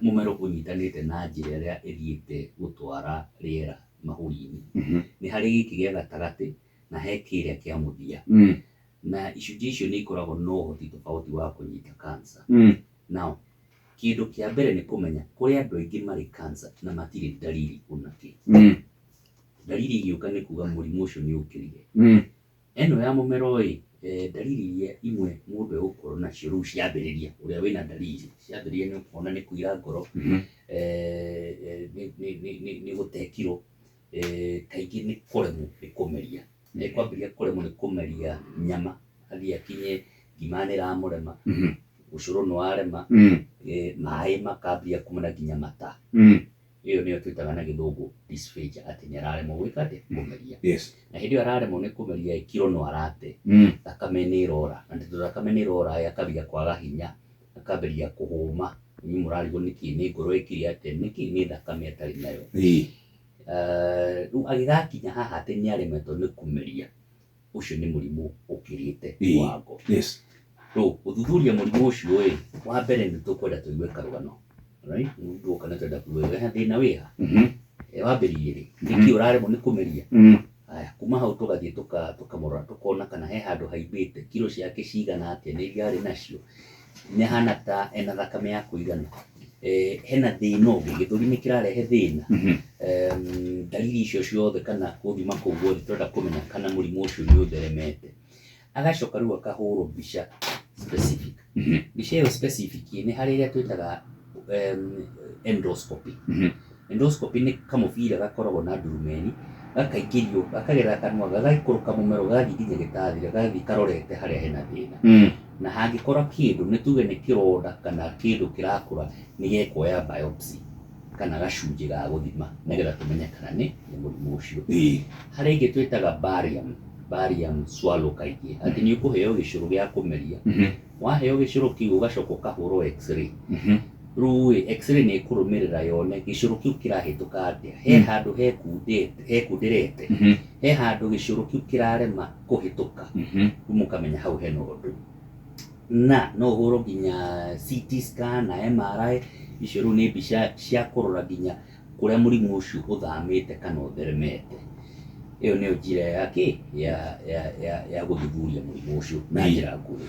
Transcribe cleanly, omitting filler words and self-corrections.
Mũmero ũnyitanĩte na njĩra ĩrĩa ĩthiĩte gũtwara rĩera mahũri-inĩ. Nĩ harĩ gĩkĩ gĩa gatagatĩ na he kĩrĩa kĩa mũthia. Na icunjĩ icio nĩ ikoragwo na ũhoti tofauti wa kũnyita cancer. Now, kĩndũ kĩa mbere nĩ kũmenya kũrĩ andũ aingĩ marĩ cancer na matirĩ ndariri ona kĩ. Ndariri igĩũka nĩ kuga mũrimũ ũcio nĩ ũkĩrire. Ĩno ya mũmero ĩ, ndariri iria imwe mũndũ egũkorwo nacio rĩu ciambĩrĩria, ũrĩa wĩna ndariri ciambĩrĩria nĩ ũkuona nĩ kũira ngoro, nĩ gũte kiro, kaingĩ nĩ kũremwo nĩ kũmeria. Nĩ kwambĩrĩria kũremwo nĩ kũmeria nyama, athiĩ akinye ngima nĩ ĩramũrema, ũcũrũ nĩ warema, maĩ makambia kumana nginya mata. Ĩyo nĩyo twĩtaga na gĩthũngũ dysphagia, atĩ nĩ araremwo gwĩka atĩa? Kũmeria. Na hĩndĩ ĩyo araremwo nĩ kũmeria, kiro no arate, thakame nĩ ĩrora, na tondũ thakame nĩ ĩrora akambia kwaga hinya, akambĩrĩria kũhũma. Inyuĩ mũrarigwo nĩkĩ, nĩ ngoro ĩkire atĩa, nĩkĩ nĩ thakame atarĩ nayo. Rĩu agĩgakinya haha atĩ nĩ aremetwo nĩ kũmeria, ũcio nĩ mũrimũ ũkĩrĩte kiwango. Rĩu gũthuthuria mũrimũ ũcio ĩ, wa mbere nĩ tũkwenda tũigue karũgano. Right? Nduoka nĩ twenda kũigua he thĩna wĩha. Wambĩrĩirie rĩ? Nĩkĩ ũraremwo nĩ kũmeria? Haya, kuma hau tũgathiĩ tũkamũrora tũkona kana he handũ haimbĩte, kiro ciake cigana atĩa, nĩ iria arĩ nacio, nĩ ahana ta ena thakame ya kũigana, hena thĩna ũngĩ, gĩthũri nĩ kĩrarehe thĩna. Ndariri icio ciothe kana gũthima kũu guothe tũrenda kũmenya kana mũrimũ ũcio nĩ ũtheremete. Agacoka rĩu akahũrwo mbica specific. Mbica ĩyo specific nĩ harĩ ĩrĩa twĩtaga endoscopy. Endoscopy nĩ kamũbira gakoragwo na ndurumeni, gakaingĩrio, gakagerera kanua, gagaikũrũka mũmero, gagathiĩ nginya gĩtathi, gagathiĩ karorete harĩa hena thĩna. Na hangĩkora kĩndũ, nĩ tuge nĩ kĩronda kana kĩndũ kĩrakũra, nĩ gekuoya biopsy kana gacunjĩ ga gũthima nĩgetha tũmenye kana nĩ mũrimũ ũcio. Harĩ ĩngĩ twĩtaga barium, barium swallow kaingĩ, atĩ nĩ ũkũheo gĩcũrũ gĩa kũmeria. Waheo gĩcũrũ kĩu ũgacoka ũkahũrwo x-ray. Rĩu ĩ, x-ray nĩ ĩkũrũmĩrĩra yone gĩcũrũ kĩu kĩrahĩtũka atĩa, he handũ hekunderete, he handũ gĩcũrũ kĩu kĩrarema kũhĩtũka. Rĩu mũkamenya hau hena ũndũ. Na no ũhũrwo nginya CT scan na MRI, icio rĩu nĩ mbica cia kũrora nginya kũrĩa mũrimũ ũcio ũthamĩte kana ũtheremete. Ĩyo nĩyo njĩra ya kĩ ya ya ya ya gũthuthuria mũrimũ ũcio na njĩra nguhĩ.